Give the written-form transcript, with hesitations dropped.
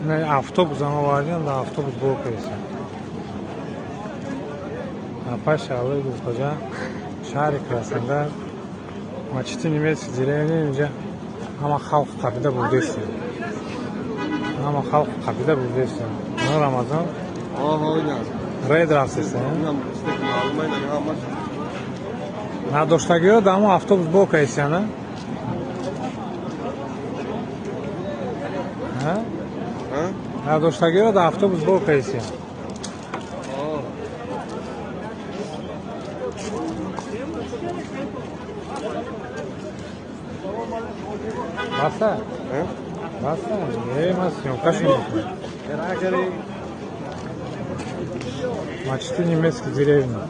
Автобус ам овардиам, дар автобус бор кардисем. Апа Шаҳлои Гулхоҷа, шаҳри Краснодар, мачити немецкий деревня. Инҷа ҳама халқ қабида бурдестем, ҳама халқ қабида бурдестем. Рамазон рейд рафтестем. Надоштагиҳо дар ҳамон автобус бор кардисяна. Надоштагиҳо дар автобус бор кардисян. Баса? Баса? Е, ман съёмкашон мекунам. Мачти немецкий деревня.